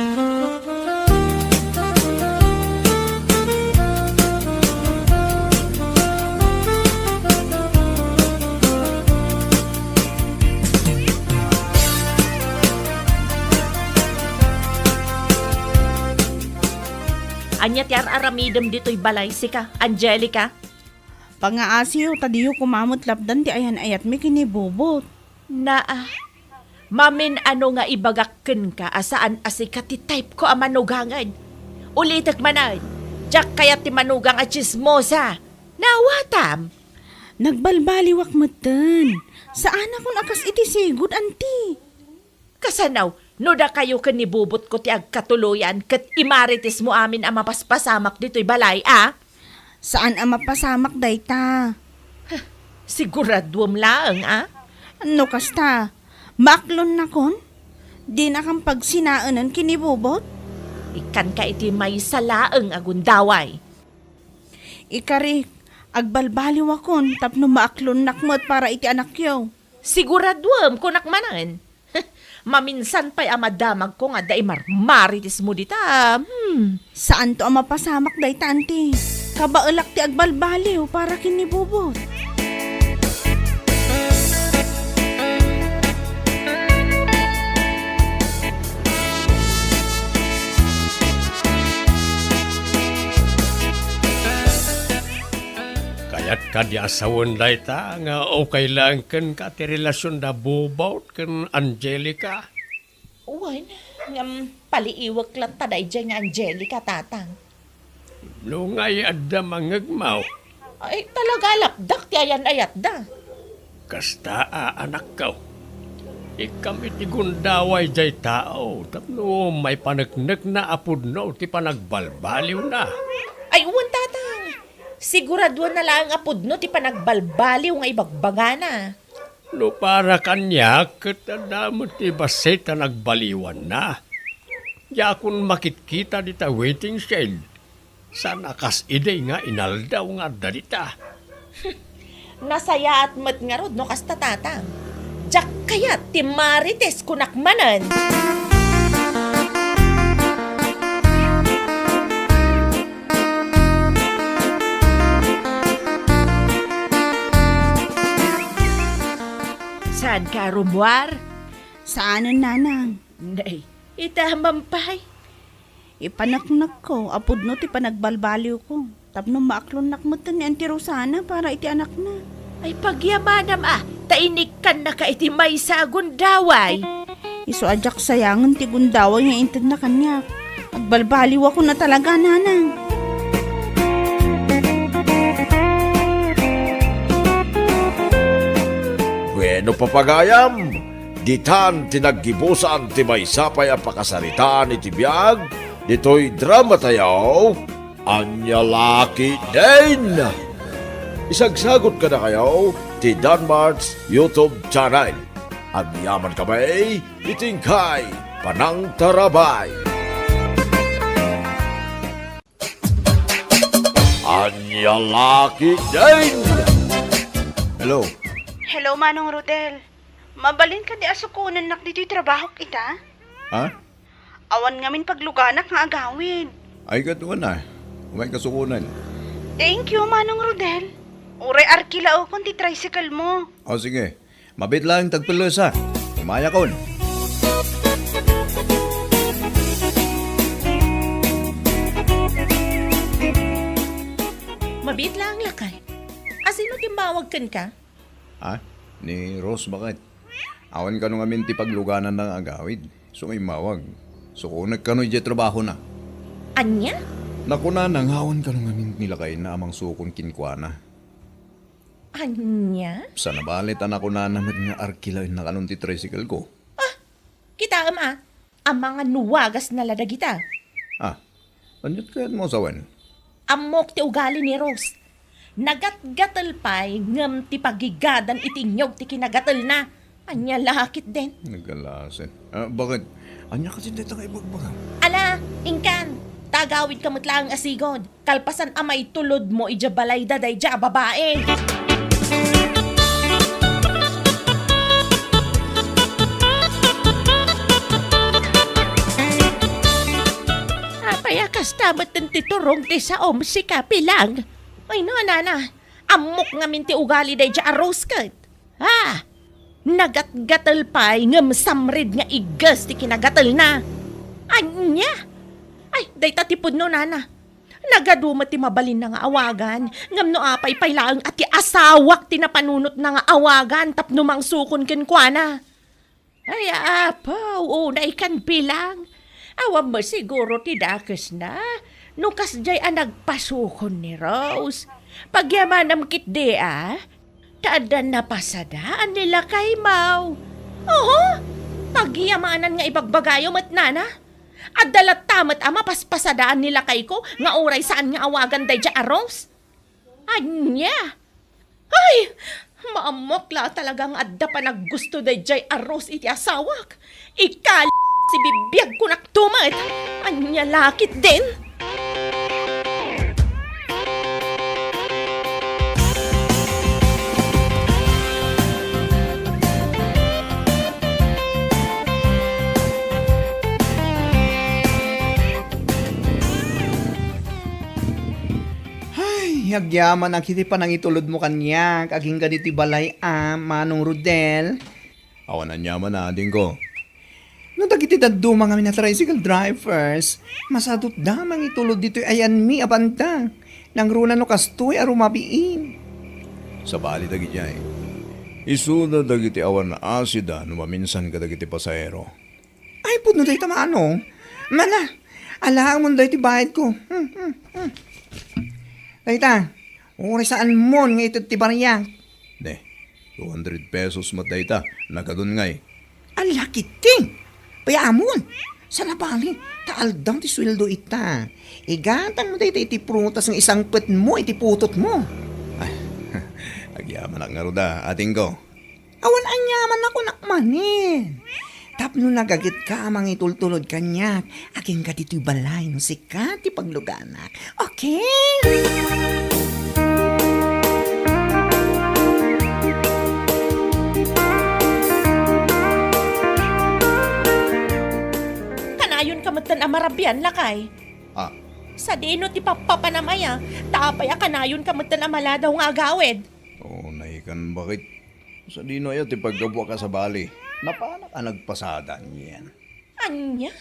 Ania ti ar-aramidem ditoy balay, sika, Angelica? Pangaasiyo ta diyo koma met lapdan ti ayan-ayatmi ken ni Bobot. Naa, mamin-ano nga ibagak kenka a saan a sika ti type ko a manugangen. Ulitek manen, diak kayat ti manugang a tsismosa. Naawatam? Nagbalbaliwak metten. Saanakon a kas iti sigud, anti. Kasano, no dakayo ken ni Bubotko ti agkatuloyan ket imaritismo amin a mapaspasamak ditoy balay, a? Saan a mapasamak dayta. Huh, siguraduem laeng, a? No kasta, maaklonnakon? Dinakon pagsinaenen ken ni Bubot? Ikkanka iti maysa laeng a gundaway. Ikarik, agbalbaliwakon tapno maaklonnak met para iti anakyo. Siguraduem, kunak manen. Maminsan pay a madamagko nga adda imarmaritismo dita. Hmm. Saanto a mapasamak dayta, anti. Kabaelak ti agbalbaliw para ken ni Bubot. Kayat kadi a sawen dayta nga ukay laeng kenka ti relasion da Bubot ken Angelica? Wen, ngem paliiwek latta daydiay nga Angelica, Tatang. No ngay adda mangngegmaw? Ay, talaga lapdak ti ayan-ayatda. Kasta a, anakko. Ikkam iti gundaway diay tao tapno maipaneknekna a pudno ti panagbalbaliwna. Ay, wen, Tatang. Siguraduenna laeng a pudno ti panagbalbaliw nga ibagbagana. No para kaniak, ket adda met ti bassit a nagbaliwanna. Diakon makitkita dita waiting shed. Saan a kas idi nga inaldaw nga adda dita. Nasayaat met ngarud no kasta, Tatang. Diak kayat ti marites, kunak manen. Saanka a rummuar? Saanen, nanang. Nay, ita man pay. Ipaneknekko a pudno ti panagbalbaliwko tapno maaklonnak metten ni Auntie Rosana para iti anakna. Ay, pagyamanam a, ta inikkannaka iti maysa a gundaway. Isu a diak sayangen ti gundaway nga intedna kaniak. Agbalbaliwakon a talaga, nanang. Bueno, papagayam, ditan ti naggibusan ti maysa pay a pakasaritaan iti biag ditoy dramatayo, Ania La Ketdin! Isagsagut kadakayo ti Danmart's YouTube channel. Agyamankami iti inkay panangtarabay. Ania La Ketdin! Hello. Hello, Manong Rodel. Mabalin kadi a sukonennak ditoy trabahok ita? Ha? Awan ngamin pagluganak nga agawid. Ay, ket wen a. Umay kasukonen. Thank you, Manong Rodel. Uray arkilaekon ti tricycle mo. O, sige. Mabiit laeng ti agpellesa. Umayakon. Mabiit laeng, lakay. Asino ti immawag kenka? Ha? Ni Rose baket. Awan kano ngamin ti paglugananna nga agawid. Isu nga immawag. Sukonek kano idiay trabahona. Ania? Nakunana nga awan kano ngamin ni lakayna a mangsukon kenkuana. Ania? Sana bale ta nakunana met nga arkilaenna kanon ti tricycle ko. Ah, kitaem a, amangan no wagasna la dagita. Ah, aniat kayatmo a sawen? Ammok ti ugali ni Rose. Nagatgatel pay ngem ti pagigadan iti inyog ti kinagatelna. Ania la ketdin? Nagalasen. Ah, bakit? Ania kasi dayta nga ibagbaga? Ala, inkan, ta agawidka met laeng a sigud. Kalpasan a maitulodmo idiay balayda daydiay a babai. Apay a kasta met ti turong ti saom, sika, Pilang? Ay, no, nana. Ammok ngamin ti ugali daydiay a Rose ket. Ah! Nagatgatel pay ngem samrid nga igges ti kinagatelna. Ania? Ay, dayta ti pudno, nana. Nagadu met ti mabalinna nga awagan, ngem no apay pay laeng a ti asawak ti napanunotna nga awagan tapno mangsukon kenkuana. Ay, apo, unay kan Pilang. Awan met siguro ti dakesna no kasdiay a nagpasukon ni Rose. Pagyamanam ketdi a, ta adda napasadaan ni lakaymo. Oho, pagyamanan nga ibagbagayo met, nana. Adda latta met a mapaspasadaan ni lakayko nga uray saan nga awagan daydiay a Rose. Ania? Ay! Maammoak la talaga nga adda panaggusto daydiay a Rose iti asawak. Ikal, sibibiagko nakto met. Ania la ketdin? Ay, agyamanak iti panangitulodmo kaniak agingga ditoy balay a, Manong Rodel. Awan aniaman a, adingko. No dagiti dadduma ngamin a tricycle drivers, masadutda mangitulod ditoy ayanmi a banda. Nangruna no kastoy a rumabiin. Sabali dagidiay. Isuda dagiti awan naasida no maminsan kadagiti pasahero. Ay, pudno dayta, Manong. Mana, alaamon daytoy bayadko. Hmm, hmm, hmm. Dayta, uray saanmon nga ited ti bariak. Ne, two hundred pesos met dayta, nagadun ngay. Ala, kiting! Payamon! Sana bali, ta aldaw ti sueldo ita. Igatangmo dayta iti prutas nga isangpetmo iti putotmo. Ay, agyamanak ngarud a, adingko. Awan aniaman a kunak manen. Tapno nagagetka a mangitultulod kaniak, agingga ditoy balay no sika ti pagluganak. Okay? Kanayonka metten a marabian, lakay. Ah. Sadino ti pappapanam aya, ta apay a kanayonka metten a maladaw nga agawid? Oh, naikan bakit? Sadino aya ti paggapuak a sabali? Napanak a nagpasada, anian? Ania?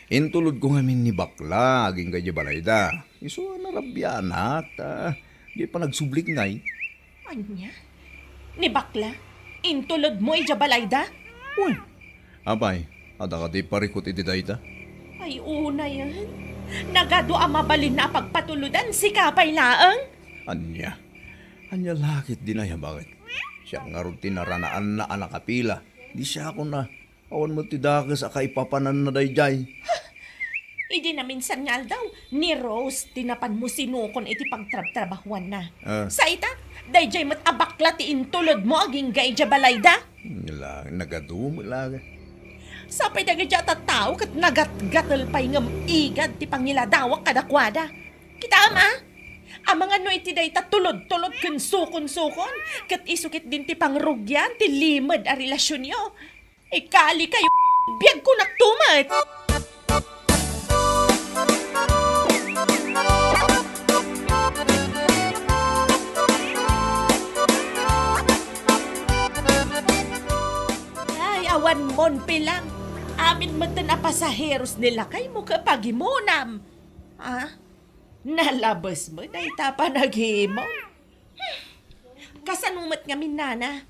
Intulodko ngamin ni bakla, agingga idiay balayda. Isu a narabianak, ta di panagsublik ngay. Ania? Ni bakla? Intulodmo idiay balayda? Uy, apay, adda kadi parikut iti dayta? Ay, unayen. Nagadu a mabalinna a pagpatulodan, sika pay laeng? Ania? Ania la ketdin aya, bakit? Siak ngarud ti naranaanna a nakapila. Di siakon a, awan met ti dakes a kaipapananna daydiay. Idi naminsan nga aldaw, ni Rose ti napanmo sinukon iti pagtrabtrabahuanna. Ah. Sa ita, daydiay met a bakla ti intulodmo agingga idiay balayda. Nia, nagadu met la. Sapay dagiti a tattao ket nagatgatel pay ngem igad ti pangiladawak kadakuada. Kitaem a? Amangan no iti dayta tulod-tulod ken sukon-sukon, ket isu ketdin ti pangrugian ti limed a relasionyo. Ikalikayo, biagko nakto met. Ay, awan mon pilang. Amin metten a pasaheros ni lakaymo ket pagimonam. Ah? Nalabes met dayta panagimon. Kasano met ngamin, nana?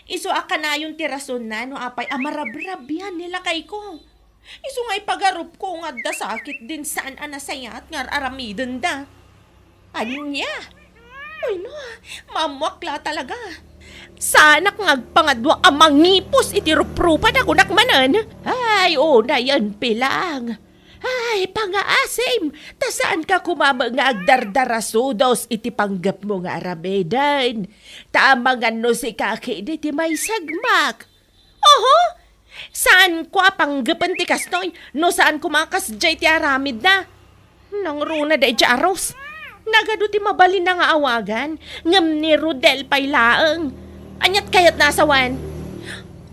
Isu a kanayon ti rasonna no apay a marabrabian ni lakayko. Isu nga ipagarupko nga adda sakit din saan a nasayaat nga ar-aramidenda. Ania? Ay, no, maammoak la talaga. Saanak nga agpangadua a mangipos iti ruprupa da kunak manen. Ay, unayen pilang. Ay, pangaasim! Ta saanka koma met nga agdardarasudos iti panggepmo nga aramiden. Ta amangan no sika ketdi ti maisagmak. Oho! Saanko a panggepen ti kastoy no saan koma a kasdiay ti aramidna. Nangruna daydiay a Rose. Nagadu ti mabalinna nga awagan, ngem ni Rodel pay laeng. Aniat kayatna a sawen?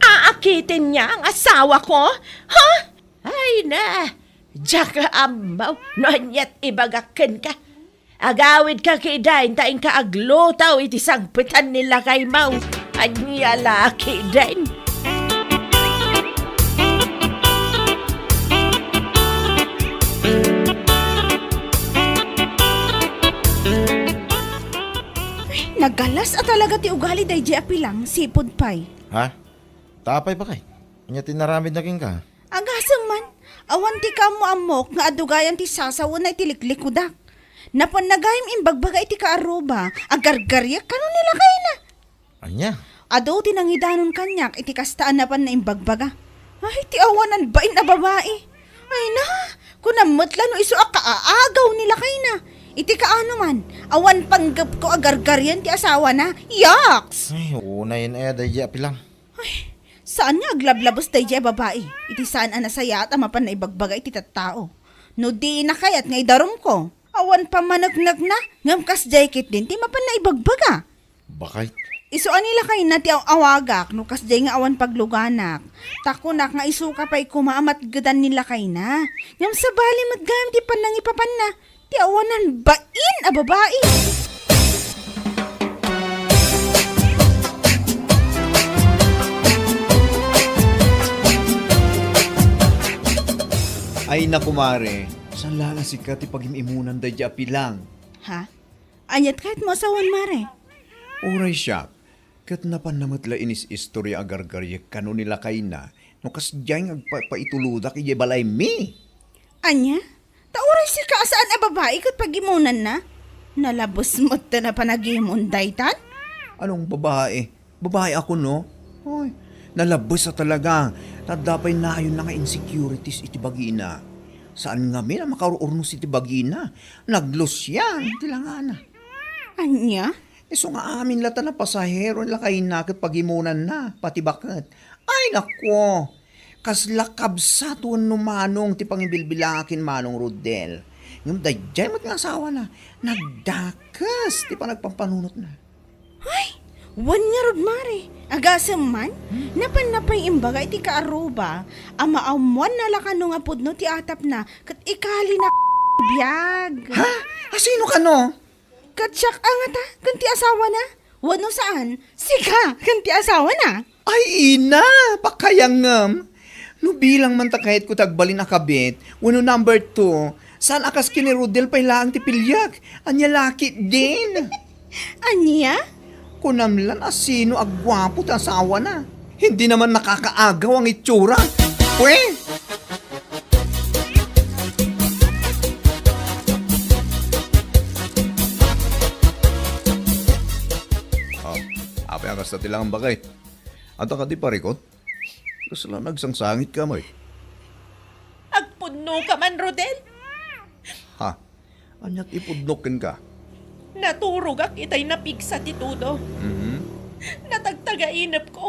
Aakiten niya ang asawako? Ha? Ay na, diak ammo no aniat ibagak kenka. Agawidka ketdin ta inka agluto iti sangpetan ni lakaymo. Ania la ketdin? Nagalas a talaga ti ugali daydiay a Pilang, sipud pay. Ha? Ta apay, baket? Ania ti inaramidna kenka? Agasem man, awan ti kaammo-ammok nga adu gayam ti sasawenna iti liklikudak. Napanna gayam imbagbaga iti kaaruba, agargariek kano ni lakayna. Ania? Adu ti nangidanon kaniak iti kasta a napanna imbagbaga. Ay, ti awanan bain a babai. Ay na, kunam met la no isu a kaaagaw ni lakayna. Iti kaano man, awan panggepko a gargarian ti asawana. Yaks! Ay, unayen aya daydiay a Pilang. Ay, saan nga aglablabes daydiay a babai iti saan a nasayaat a mapanna ibagbaga iti tattao. No dina kayat nga idarumko, awan pammaneknekna, ngem kasdiay ketdin ti mapanna ibagbaga. Baket. Isu a ni lakayna ti aw-awagak no kasdiay nga awan pagluganak. Ta kunak nga isuka pay koma a matgedan ni lakayna. Ngem sabali met gayam ti pannangipapanna. Ti awanan bain a babai. Ay, naku, mare, saan la nga sika ti pagim-imunan daydiay a Pilang? Ha? Aniat kayatmo a sawen, mare? Uray siak, ket napanna met la inis-istoria a gargariek kano ni lakayna no kasdiay nga agpapaitulodak idiay balaymi. Ania? Ta uray sika a saan a babai ket pagimunanna? Nalabes met ta napanagimon daytan? Anong babai? Babai ako, no? Oy, nalabes a talaga. Ta adda pay nayonna nga insecurities iti bagina. Saan ngamin a makaur-urnos iti bagina. Naglusian ti langana. Ania? Isu nga amin la ta napasahero ni lakayna ket pagimunanna, pati baket. Ay, nako! Kasla kabsat wenno manong ti pangibilbilangak ken Manong Rodel. Ngem daydiay met nga asawana, nagdakes ti panagpampanunotna. Ay, wen ngarud, mare. Agasem man, napanna pay imbaga iti kaaruba a maammoanna la kano nga pudno ti atapna ket ikalina biag. Ha? Asino kano? Ket siak a ngata ken ti asawana? Wenno saan, sika ken ti asawana? Ay, ina, pakayangem. No bilang man ta kayatko ti agbalin a kabit, wenno number two, saan a kas ken ni Rodel pay laeng ti piliek? Ania la ketdin? Ania? Kunam lan a sino a guapo ti asawana. Hindi naman nakakaagaw ang itsura. Pwe! Ah, apay a kasta ti langam, baket? Adda kadi parikut? Kasla nagsangsangitka met. Agpudnoka man, Rodel? Ha? Ania ti ipudnok kenka? Naturogak itay napigsa ti tudo. Mhm. Natagtagainepko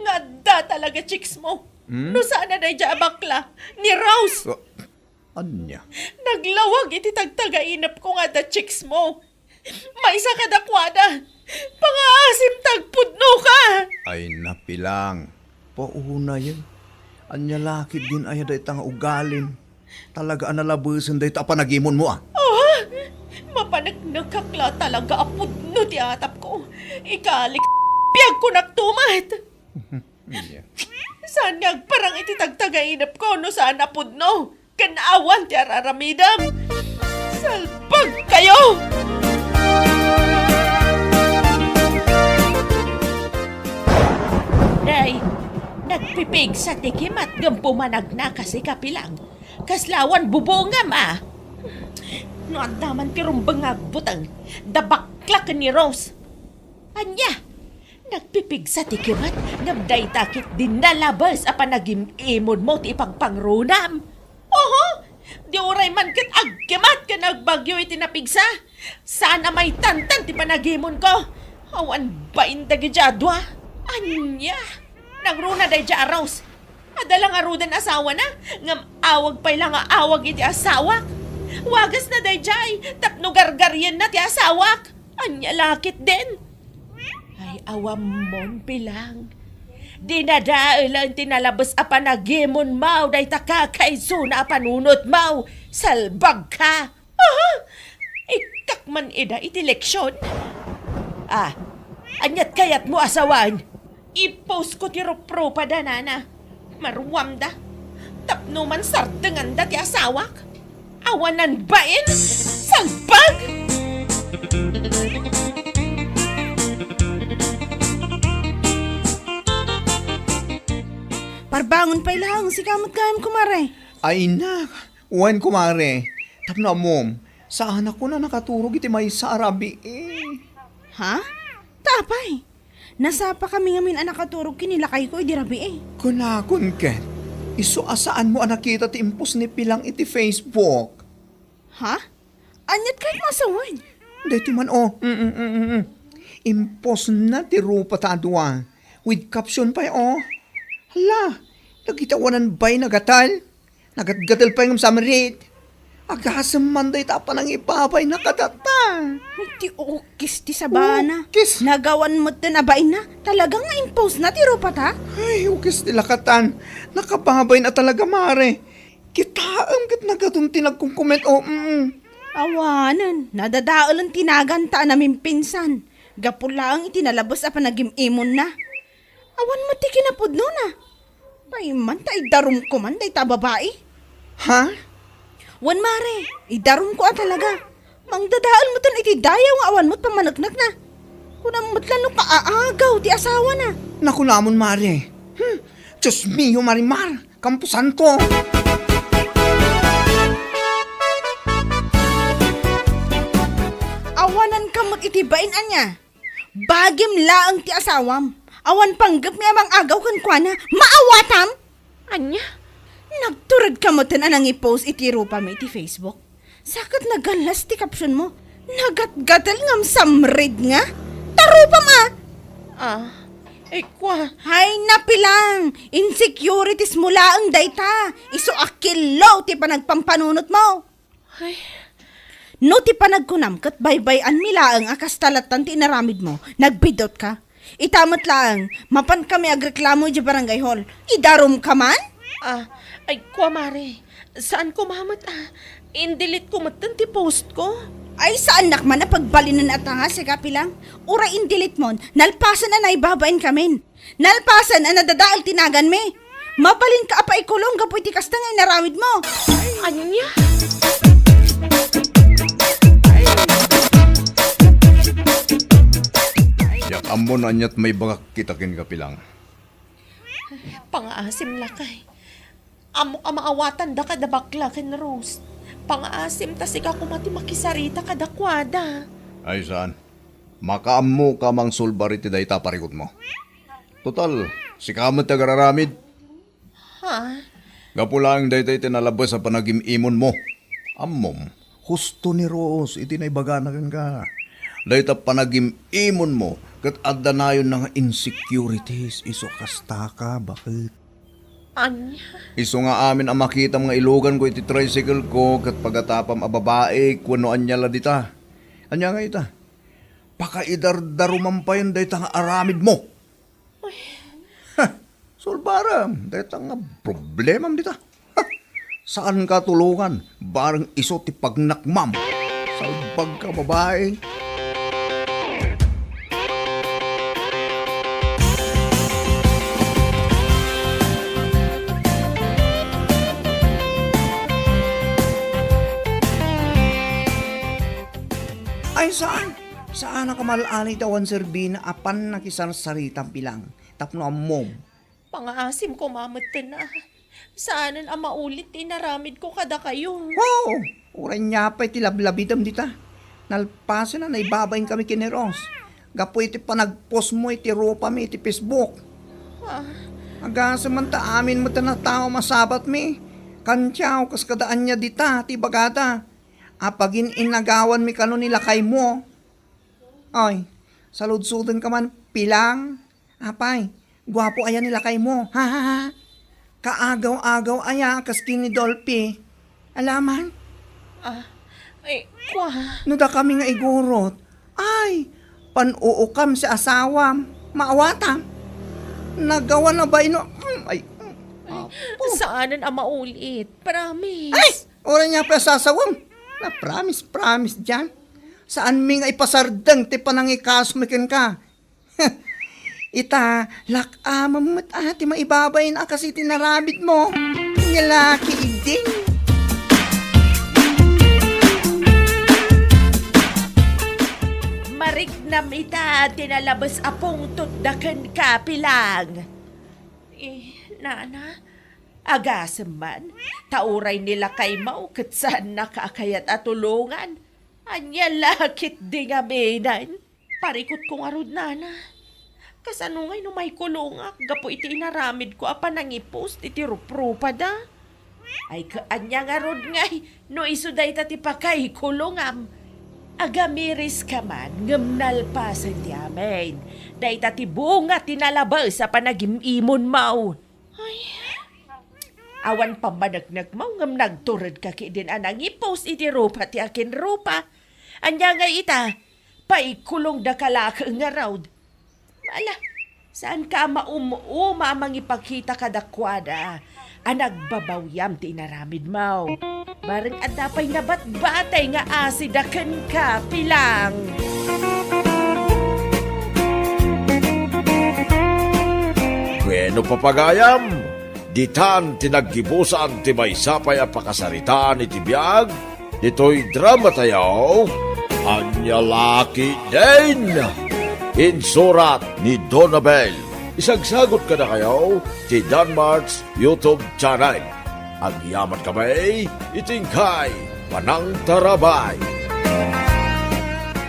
nga adda talaga chicks mo. Hmm? No saan a daydiay a bakla, ni Rose. Ah, ania? Naglawag iti tagtagainepko nga adda chicks mo. Maysa kadakuada. Pangaasim ta agpudnoka. Ay, napilang. Paunayen. Ania la ketdin aya dayta nga ugalim? Talaga a nalabesen dayta a panagimonmo, a? Ah, mapaneknekak la talaga a pudno ti atapko. Ikalik, biagko naktumat. Ania? Saan nga agparang iti tagtagainepko no saan a pudno? Ken awan ti ar-aramidem. Salbag kayo! Day, nagpipigsa ti kimat ngem pumanagna kasi kapilang. Kasla awan bubongam, a. No adda man ti rumbeng nga agbuteng, da bakla ken ni Rose. Ania? Nagpipigsa ti kimat, ngem dayta ketdi nalabes a panagim-imonmo ti ipagpangrunam. Oho! Di uray man ket agkimat ken agbagyo iti napigsa. Saan a maitantan ti panagimonko. Awan bain dagiti a dua. Ania? Nangruna daydiay a Rose. Adda la ngaruden asawana, ngem awag pay la nga awag iti asawak. Wagasna daydiay tapno gargarienna ti asawak. Ania la ketdin? Ay, awammon, Pilang. Dinadaelen ti nalabes a panagimonmo dayta kakaisuna a panunotmo. Salbagka! Aha! Ikkak man ida iti leksion. Ah, aniat kayatmo a sawen? I-post ko ti ruprupada, nana. Maruamda. Tapno man sardenganda ti asawak. Awanan bain! Salbag! Parbangon pay laeng, sika met gayam, kumare. Ay, na. Wen, kumare. Tapno ammom, saanak a nakaturog iti maysa a rabii. Ha? Ta apay? Nasapakami ngamin a nakaturog ken ni lakayko idi rabii. Kunakon ket, isu a saanmo a nakita ti impost ni Pilang iti Facebook. Ha? Aniat kayatmo a sawen? Daytoy man, oh. Mm, mm, mm, mm. Impostna ti rupata a dua. With caption pay, oh. Hala, dagiti awanan bain a gatel. Nagatgatel pay ngem samrit. Agasem man dayta a panangibabayna kadata. Ay, ti ukis ti sabana. Ukis. Nagawan metten a bainna. Talaga nga impostna ti rupata? Ay, ukis ti lakatan. Nakababayna talaga, mare. Kitaem ket nagadun ti nagkomkoment, oh, mm. Awanen, nadadaelen ti naganta a namimpinsan. Gapu laeng iti nalabes a panagim-imonna. Awan met ti kinapudnona. Pay man ta idarumko man dayta a babai. Ha? Wen, mare, idarumko a talaga. Mangdadael metten iti dayaw nga awan met pammaneknekna. Kunam met la no kaaagaw ti asawana. Nakunamon, mare. Hmm. Dios mio, Marimar, kampusanto. Awananka met iti bain, ania? Bagim laeng ti asawam. Awan panggepmi a mangagaw kenkuana. Maawatam? Ania? Nagturedka metten a nangipost iti rupami iti Facebook. Sa ket nagallas ti captionmo. Nagatgatel ngem samrit nga. Ta rupam a! Ah, ay, kua. Hay, napilang! Insecurities mo laeng dayta. Isu a killo ti panagpampanunotmo. Ay. No ti panagkunam ket baybay-anmi laeng a kasta lattan ti inaramidmo, nagbidutka. Ita met laeng, mapankami agreklamo idiay barangay hall. Idarumka man? Ah, ay, kua, mare. Saan koma met, ah. Indelete ko metten ti post ko. Ay, saannak man a pagbalinen a tanga, sika, Pilang. Uray indelete mon, nalpasen a naibabain kamin. Nalpasen a nadadael ti naganmi. Mabalinka a paikulong gapu iti kasta nga inaramidmo. Ania? Diak ammo no aniat maibagak ita kenka, Pilang. Pangaasim, lakay. Ammok a maawatandaka da bakla ken Rose. Pangaasim ta sika koma ti makisarita kadakuada. Ay, saan? Makaammoka a mangsulbar iti dayta a parikutmo. Total, sika met ti agraramid. Ha? Gapu laeng dayta iti nalabes a panagim-imonmo. Ammom, husto ni Rose iti naibagana kenka. Dayta panagim-imonmo ket adda nayonna nga insecurities isu a kastaka, baket. Ania? Isu nga amin a makitam nga iluganko iti tricycle ko ket pagatapam a babaik wenno ania la dita. Ania nga ita? Pakaidardarumam payen dayta nga aramidmo. Ay. Ha! Sulbarem dayta nga problemam dita. Ha! Saanka tulongan, bareng isu ti pagnakmam. Salbagka, babai. Ay, saan? Saanak a mal-anay ti awan serbina a pannakisarsarita, Pilang, tapno ammom. Pangaasim koma metten a. Saanen a maulit ti inaramidko kadakayo. Oo, uray nia pay ti lablabidem dita. Nalpasen a naibabainkami ken ni Rose gapu iti panagpostmo iti rupami iti Facebook. Ah. Agasem man ta amin met a tao masabatmi. Kantiaw, kas kada ania dita ti ibagada. Apagin-inagawanmi kano ni lakaymo. Ay, saludsodenka man, Pilang. Apay, guapo aya ni lakaymo. Ha, ha, ha. Kaagaw-agaw aya, kas ken ni Dolphy. Alaman? Ah, ay, kua. No dakami nga igurot, ay, pan-uukam ti asawam. Maawatam. Nagawa na ba ino? Mm, ay, mm. Apo. Saanen a maulit. Promise. Ay! Uray nga pay sasawem. Na promise, promise diay. Saanmi nga ipasardeng ti panangikasmi kenka. Ita, lak-amem met a ti maibabain a kas iti inaramidmo. Nia la ketdin. Mariknam ita ti nalabes a pungtotda kenka, Pilang. Eh, nana, agasem man, ta uray ni lakaymo ket saannaka a kayat a tulongan. Ania la ketdi ngamin? Parikutko ngarud, nana. Kasano ngay no maikulongak gapu iti inaramidko a panangipost iti ruprupada? Ay, ket ania ngarud ngay no isu dayta ti pakaikulongam? Agamiriska man ngem nalpasen ti amin. Dayta ti bunga ti nalabes a panagim-imonmo. Ay, awan pammaneknekmo ngem nagturedka ketdin a nangipost iti rupa ti akinrupa. Ania ngay ita? Paikulongdaka la ket ngarud. Ala, saanka a maum-uma a mangipakita kadakuada a nagbabawiam ti inaramidmo? Bareng adda pay nabatbatay nga asida kenka, Pilang. Bueno, papagayam, ditan ti naggibusan ti maysa pay a pakasaritaan iti biag ditoy dramatayo, Ania la ketdin. Insurat ni Donabel. Isagsagut kadakayo ti Danmart's YouTube channel. Agyamankami iti inkay panangtarabay.